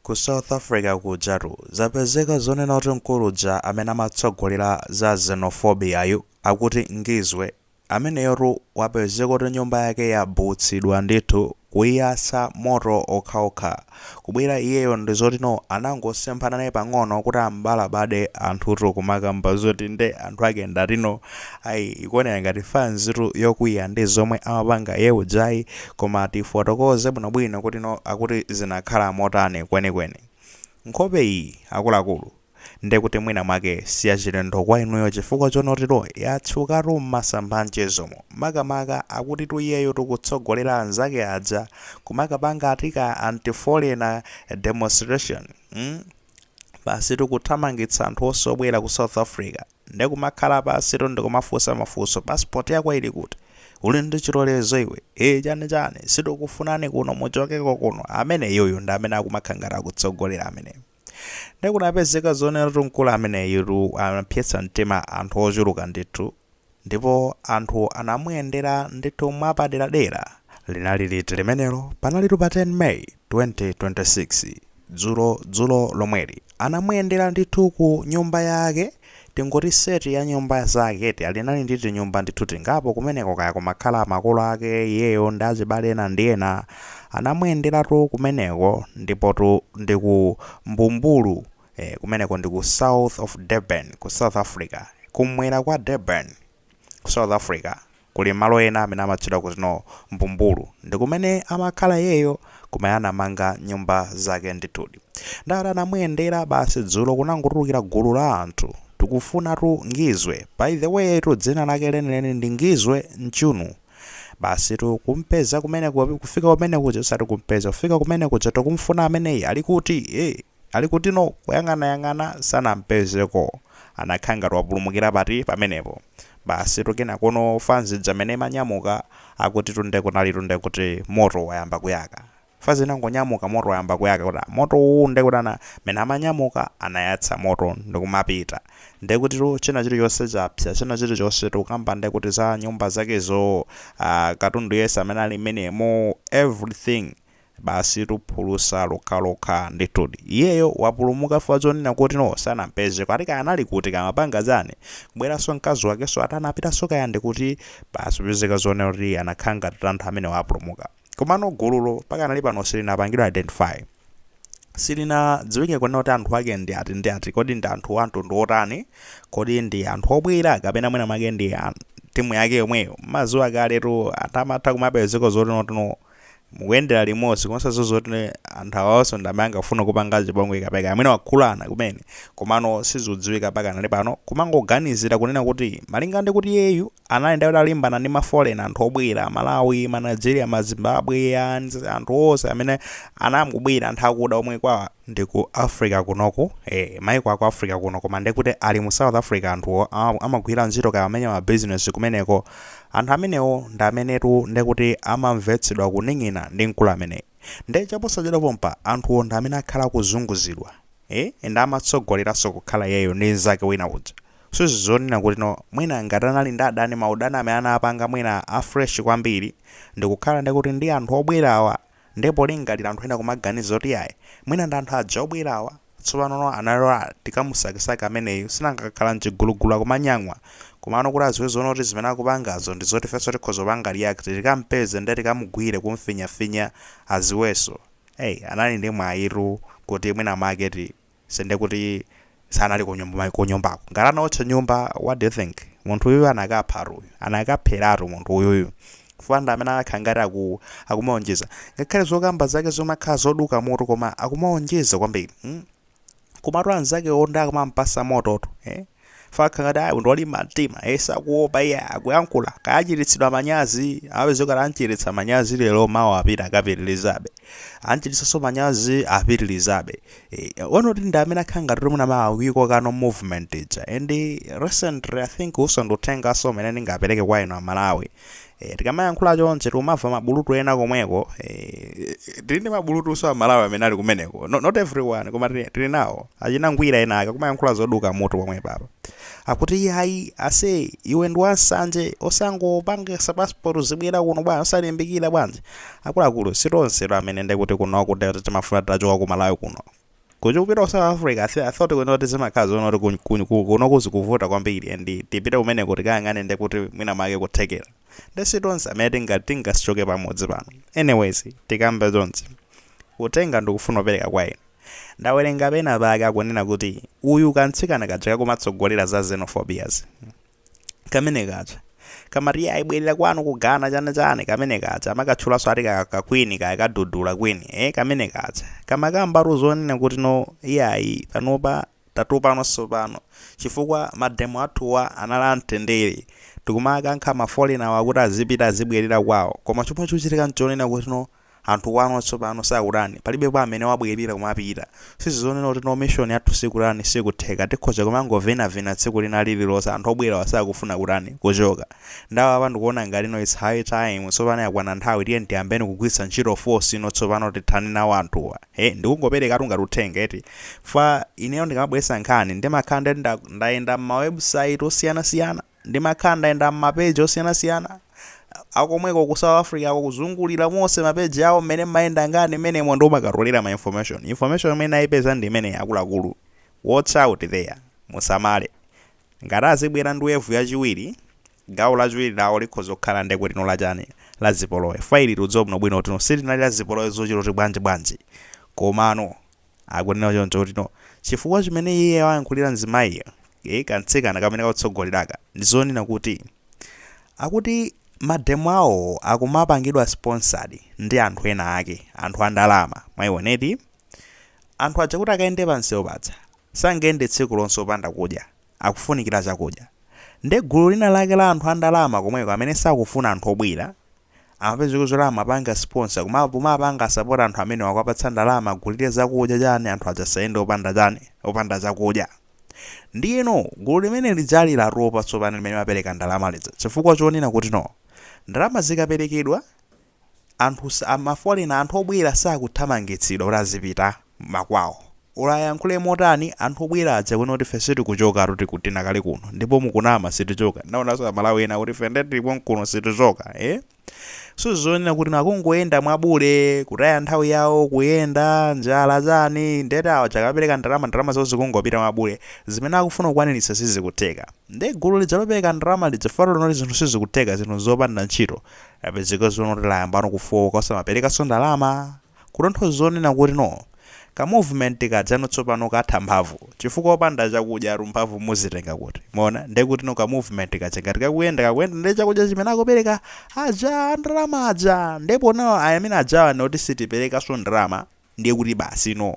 Ku South Africa kujatu zapezeka zonena kuti mkulu uja amene amatsogolera za xenophobia yu akuti Ngizwe ameneyotu wapezeka kuti nyumba yake yabutsidwa ndithu kuiyatsa moto okhaokha. Kubwera iyeyo ndi zoti no anangosemphana naye pang'ono kuti ambalabade anthutu kumakamba zoti nde anthu ake ndatino ayi ikuoneka ngati fanzitu yokwiya ndi zomwe amapanga iye ujayi koma tifotokoze bwinobwino kuti no akuti zinakhala motani kwenikweni. Nkhope iyi akuluakulu ndekuti mwina mwake siyachilendo kwa inuyo chifukwa chonotero yatchukatu m'masamba amchezomo makamaka akutitu iyeyo tikutsogolera anzake aja kumakapanga atika anti-foreigner demonstration Basi tikuthamangitsa anthu onse obwera ku South Africa ndekumakhala pansitu ndikumafunsa mafunso passport yako ili kuti uli ndi chilolezo iwe ee chani chani sitikufunani kuno muchokeko kuno ameneyuyu ndi amene akumakhala ngati akutsogolera ameneyo ndekunapezeka zonena kuti mkulu ameneyutu anapsetsa mtima anthu ochuluka ndithu ndipo anthu anamuyendera ndithu mwapaderadera. Linali liti limenelo? Panalitu pa 10 May 2026, dzulo dzulo lomweli. Anamuyendera ndithu ku nyumba yake, tingoti set ya nyumba zake eti, alinali ndi tinyumba ndithu tingapo kumeneko kaya kumakhala makolo ake, iyeyo ndi achibale ena ndi ena. Anamuyenderatu kumeneko ndipotu ndi ku Mbumbulu, kumeneko ndi ku south of Durban ku South Africa. Kumwera kwa Durban ku South Africa kuli malo ena amene amatchedwa kuti no Mbumbulu ndi kumene amakhala iyeyo kumene anamanga nyumba zake ndithudi. Ndati anamuyendera basi dzulo kunangotulukira gulu la anthu tikufunatu Ngizwe by the way tu dzina lake lenileni ndi Ngizwe Mchunu basitu kumpeza kumeneko kufika kumene kuja osati kumpeza kufika kumene kuja tikumfuna ameneyi ali kuti ali kuti no kuyang'anayang'ana sanampezeko anakhala ngati wapulumukira pati pamenepo basitu kenakono fans ija mene imanyamuka akuti tunde kunali tunde kuti moto wayamba kuyaka fans inangonyamuka moto wayamba kuyaka kuti moto uwu ndekuti ana mene amanyamuka anayatsa moto ndikumapita ndekuti tu china chilichonse chapsa china chilichonse tikukamba ndekuti za nyumba zakezo katundu yense amene ali mmenemo everything basi tuphulusa lokhalokha ndithudi iyeyo wapulumuka chifukwa chonena kuti no sanampeze ati kaya anali kuti kamapanga zani kubweranso mkazi wakenso ati anapitanso kaya ndikuti basi kupezeka zonena kuti anakhala ngati anthu amene wapulumuka komano gululo pakanali pano silinapangidwa identify silinadziwike kunena kuti anthu ake ndi ati ndi ati kodi ndi anthu a mtundu wotani kodi ndi anthu obwera kapena mwina mwake ndi timu yake yomweyo mazuwa kaletu anthu amatha kumapezeka zoti notino mukuyendera limodzi komanso zoti anthu awawonso ndi amene angafuna kupanga chipongwe kapeka amene wakhulana kumene komano sizudziwika pakanali pano kumangoganizira kunena kuti malinga ndi kuti iyeyu anali ndi alimbana ndi ma foreign anthu obwera Malawi ma Nigeria ma Zimbabwe anthu onse amene anangobwera anthu akuda omwe kwa ndi ku Africa kunoku maiko aku Africa kuno koma ndekuti ali mu South Africa anthuwo amagwira ntchito kaya amenya ma business kumeneko anthu amenewo ndi amenetu ndekuti amamvetsedwa kuning'ina ndi mkulu ameneyi nde chaposachedwa pompa anthuwo ndi amene akhala akuzunguzidwa ndi amatsogoleranso kukhala iyeyo ndi mnzake wina uja sizonena kuti no mwina ngati anali ndi adani maudani amene anapanga mwina a fresh kwambiri ndikukhala ndekuti ndi anthu obwerawa ndipo lingalira anthu ena kumaganiza kuti ayi mwina ndi anthu aja obwerawa tsopano analola tikamusakisaka ameneyu sinangakhala mchigulugulu akumanyamwa komano kuti aziwe zoona kuti zimene akupangazo ndi zoti ifenso tikhoza kupanga react tikampeze nde tikamugwire kumfinyafinya aziwenso hey, anali ndi mwayitu kuti mwina maketi sende kuti sanali kunyumbako ngati anaotcha nyumba what do you think munthu uyuyu anakaphatu uyu anakapheratu munthu uyuyu kufanda amene akhala ngati akumaonjeza ngakhale zokamba zake zomakhala zoduka mutu koma akumaonjeza kwambiri Komatu anzake onda akumampasa mototo fakha ngati ayi ndi mtima sakuopa iye akuyankhula kayachititsidwa manyazi apeze kuti anchiritsa manyazi lero mawa apita akapitirizabe anchititsanso manyazi apitirizabe ono kuti ndi amene akhala ngati mwina ma kano movement ija and recently I think uso nduthenganso umene ndingapereke kwa inu amalawi. Tikamayankhula chonse tikumamva mabulutu ena komweko. Tili ndi mabulutu a Malawi amene ali kumeneko. No, not everyone, koma tili nawo achinangwira ena ake kumayankhula zoduka mutu pomwe papa, akuti iyayi, ase, iwe ndi wansanje, osangopangisa passport zibwera kuno bwana, osalimbikira bwanji? Akuluakulu, sitonse amene ndekuti kuno kuti timafuna tachoka ku Malawi kuno kuchokera ku South Africa. I thought kuno kuti zimakhala zoona kuti kuno kuzikuvuta kwambiri and tipite kumeneko tikayang'ane ndekuti mwina make kuthekera. Ndesi tonse amene tingasichoke pamodzi pano. Anyways, tikambe zonse, utenga ndikufuna kupereka kwa inu. Ndawerenga pena pake akunena kuti uyu kantsikana kaja kakumatsogolera za xenophobias kamene kaja kamati ayibwerera kwanu ku Ghana, chane chane, kamene kaja amakatchulanso ati kakwini kaya kadudula kwini, kamene kaja kamakambatu zonena kuti no, iyayi, panopa tatupanonso pano chifukwa mademo athuwa anali amtendere, tikumakankha ma foreigner akuti azipita, azibwerera kwawo, koma chomwe chikuchitika nchonena kuti no, anthu kwanu tsopano sakutani, palibepo amene wabwerera kumapita. Sizonena kuti no, mission yathu sikutani, sikutheka, tikhoza kumangovenavena tsiku lina lililonse, anthu obwera wasakufuna kutani, kuchoka. Ndawo apa ndikuona ngati no, it's high time tsopano, yakwana nthawi, tiye tiyambeni kugwiritsa ntchito force ino tsopano, tithane nawo anthuwa. Ndikungopereka ngati uthenga eti fa ineyo ndikamabweretsa nkhani ndimakhala ndayenda m'ma website osiyanasiyana, ndimakhala ndayenda m'mapeji osiyanasiyana akomweko ku South Africa, ako kuzungulira monse mapeji awo mmene mmayenda ngani mmenemo, ndimakatolera ma information. Information imene ayipeza ndi imene. Akuluakulu, watch out there, musamale. Ngati azibwera ndi wave yachiwiri, gawo lachiwiri lawo likhoza kukhala ndekuti no, lachani, la zipolowe. Faili tudziwa bwinobwino kuti no, silinali la zipolowe zochita kuti bwanji bwanji, komano akunena choncho kuti no, chifukwa chimene iye wayankhulira mzimayiyo, kantsikana kamene kakutsogoleraka, ndizonena kuti akuti mademo awo akumapangidwa sponsored ndi anthu ena ake, anthu andalama. Mwayioneti anthu aja kuti akayende pansewu paja sangayende tsiku lonse opanda kudya, akufunikira chakudya. Ndi gulu lina lake la anthu andalama komweko amene sakufuna anthu obwera amapeza kuti amapanga sponsor, kumapanga support anthu amene wakwapatsa ndalama, agulire zakudya chani, anthu aja sayende opanda chani, opanda chakudya. Ndiyeno gulu limene lijali latopa tsopano, limene mapereka ndalama lija, chifukwa chonena kuti no, ndalama zikaperekedwa anthu ma foreigner, anthu obwera sakuthamangitsidwa kuti azipita makwawo. Ulayankhule motani anthu obwera aja kuno kuti ife sitikuchoka, tikutina kale kuno ndipo mukunama, sitichoka. Ndaonanso Amalawi ena kuti ife ndetilipo mkuno, sitichoka. Sizonena kuti nakungoyenda mwabule, kutaya nthawi yawo, kuyenda njala chani, ndete awa chakapereka ndalama, ndalama zawo zikungopita mwabule, zimene akufuna kukwaniritsa sizikutheka. Ndi gulu lija lopereka ndalama lija fano linoti zinthu sizikutheka, zinthu zopanda ntchito, apezeka zonoti layambano kufowoka, osamaperekanso ndalama, kutonthoza zonena kuti no, ka movement kajano tsopano katha mphamvu, chifukwa opanda chakudya atu mphamvu muzitenga kuti? Mona ndekuti no, ka movement kaja ngati kakuyenda, kakuyenda ndi chakudya chimene akupereka aja ndalama aja, ndipo nawo amene ajawa noti sitiperekanso ndalama, ndiye kuti basi no,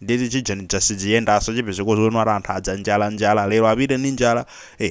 nditi chija sichiyendanso, chipezeko zonwala anthu aja njala njala, lero apite ndi njala,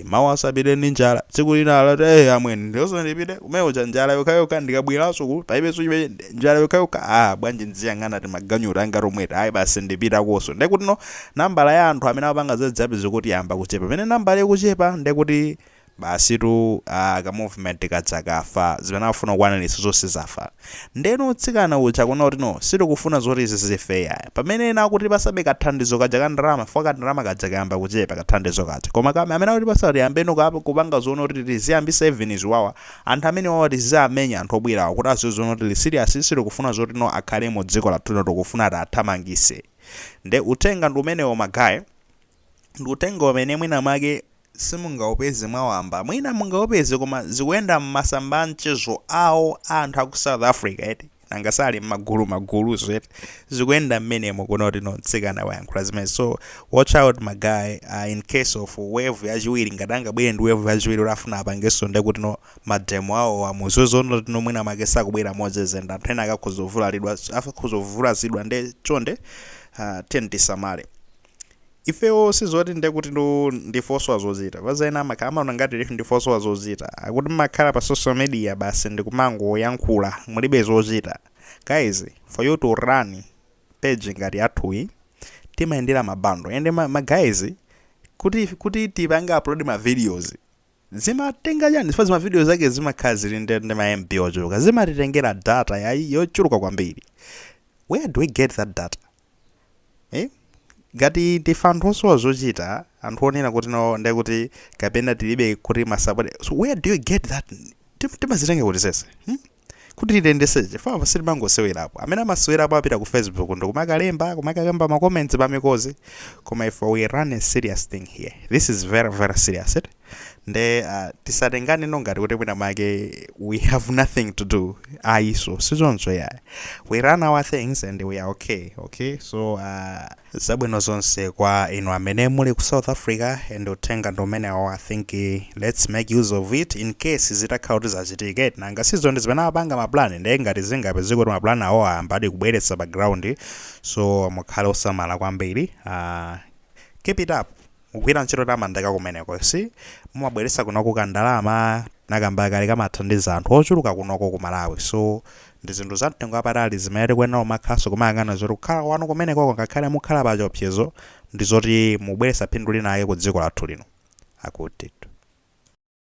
mawu asapite ndi njala, tsiku lina alati, amweni ndiyonso ndipite kumene uja, njala yokhayokha, ndikabweranso ku palibenso chimene, njala yokhayokha. Ah, bwanji ndiziyang'ana timaganyuta anga tomweta? Ayi, basi ndipita koso. Ndekuti no, nambala ya anthu amene amapanga zadzapeza kuti yamba kuchepa. Pamene nambala ikuchepa, ndekuti basi tu, ka movement kaja kafa, zimene afuna kukwaniritsa zonse zafa. Ndeno utsikana uja kuona kuti no, sitikufuna zoti izi zife yaya, pamene ena akuti pasabe kathandizo kaja ka ndalama, fo kandalama kaja kayamba kuchepa, kathandizo kaja, koma kame amene akuti pasati ambeno kupanga zoona kuti tiziyambisa even ziwawa, anthu amene wawa tiziyamenya anthu obwerawo kuti aziwe zoona kuti li serious, sitikufuna zoti no, akhale mu dziko lathuno, tikufuna tathamangise. Nde uthenga ndi umenewo, ma guys, ndi uthenga umene mwina mwake simungaupeze mwawamba, mwina mungaupeze, koma zikuyenda mmasamba a mchezo awo anthu aku South Africa eti, nanga sali mmagulu maguluzo eti, zikuyenda mmenemo kuona kuti no, mtsikana wayankhula zimene. So watch out, my guy, in case of wave yachiwiri, ngati angabwere ndi wave yachiwiri kuti afuna apangenso, nde kuti no, mademo awo amuziwe zoona kuti no, mwina make sakubwera mochezenda, anthu ena akakhoza kuvulalidwa, akakhoza kuvulazidwa. Nde chonde, tiyeni tisamale ifewo. Sizoti ndekuti ndo ndifosowa zochita, pazaina amaona ngati ndifosowa zochita, akuti mmakhala pa social media basi ndikumangoyankhula, mulibe zochita. Guys, for you to run page ngati yathuyi timayendera ma bundle ende ma guys kuti tipange upload ma videos. Zimatenga chani? Chifukwa zima video zake zimakhala zili ndi ma MB ochuluka, zimatitengera data yayi yochuluka kwambiri. Where do we get that data, eh? Ngati ndife anthu osowa zochita, anthu onena kuti no, ndekuti kapena tilibe kuti ma support, so where do you get that? Timazitenga kuti sese, Kuti titendese, chifukwa sitimangosewerapo. Amene amasewerapo apita ku Facebook ndikumakalemba, kumakalemba ma comments pamikozi, koma if we run a serious thing here, this is very very serious, eh? Nde tisatengane no ngati kuti mwina mwake we have nothing to do. Ayiso, sichoncho ya. We run our things and we are okay. Okay, so zabwino zonse kwa inu amene muli ku South Africa, and uthenga ndi umenewo. I think let's make use of it in case zitakhala kuti zachitike. Nanga sizo ndi zimene apanga ma plan, ndiye ngati zingapezeke kuti ma plan awo ayambadi kubweretsa background, so mukhale osamala kwambiri. Keep it up, mugwira ntchito tamandaka kumeneko. Si mumabweretsa kunoko kandalama nakamba kale kamathandiza anthu ochuluka kunoko ku Malawi, so ndi zinthu za mtengo wapatali zimene tikuyenera kumakhalanso kumayang'ana zoti kukhala kwanu kumenekoko, ngakhale mukhala pa chiopsezo, ndi zoti mubweretsa phindu linake ku dziko lathu lino. Akuti